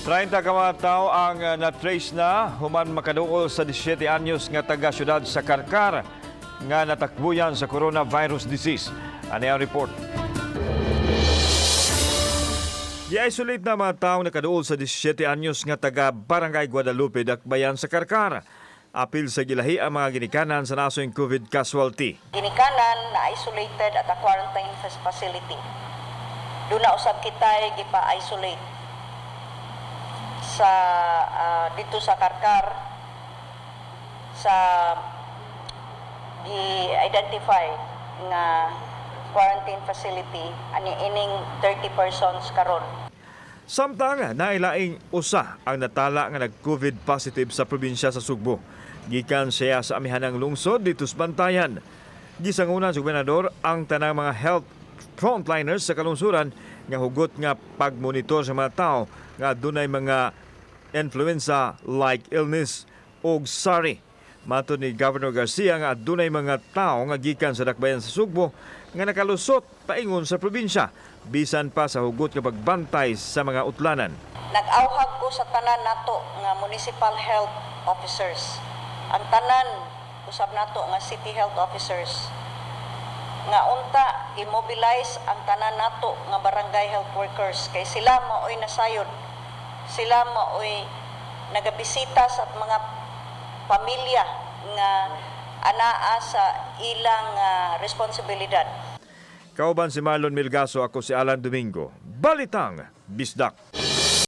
30 ka mga tao ang na-trace na human makaduol sa 17 anyos nga taga syudad sa Carcar nga natakbuyan sa coronavirus disease. Ano ang report? Gi-isolate na mga taong nakaduol sa 17 anyos nga taga Barangay Guadalupe, Dakbayan sa Carcar. Apil sa gilahi ang mga ginikanan sa nasoy COVID casualty. Ginikanan na isolated at a quarantine facility. Duna usab kitay gipa-isolate sa dito sa Carcar sa gi-identify nga quarantine facility ani ining 30 persons karon. Samtang nailaing usa ang natala nga nag-COVID positive sa probinsya sa Sugbo. Gikan siya sa amihanang lungsod dito sa Bantayan. Gisangunan sa gobernador ang tanang mga health frontliners sa kalungsuran nga hugot nga pagmonitor sa mga tao nga dunay mga influenza-like illness og SARI. Matod ni Governor Garcia nga adunay mga tao nga gikan sa dakbayan sa Sugbo nga nakalusot paingon sa probinsya bisan pa sa hugot nga pagbantay sa mga utlanan. Nag-awhag ko sa tanan nato nga municipal health officers. Ang tanan usab nato nga city health officers nga unta i-mobilize ang tanan nato nga barangay health workers kay sila maoy nasayod. Sila maoy nagabisita sa mga pamilya nga anaa sa ilang responsibilidad. Kauban si Marlon Milgaso, ako si Alan Domingo. Balitang Bisdak.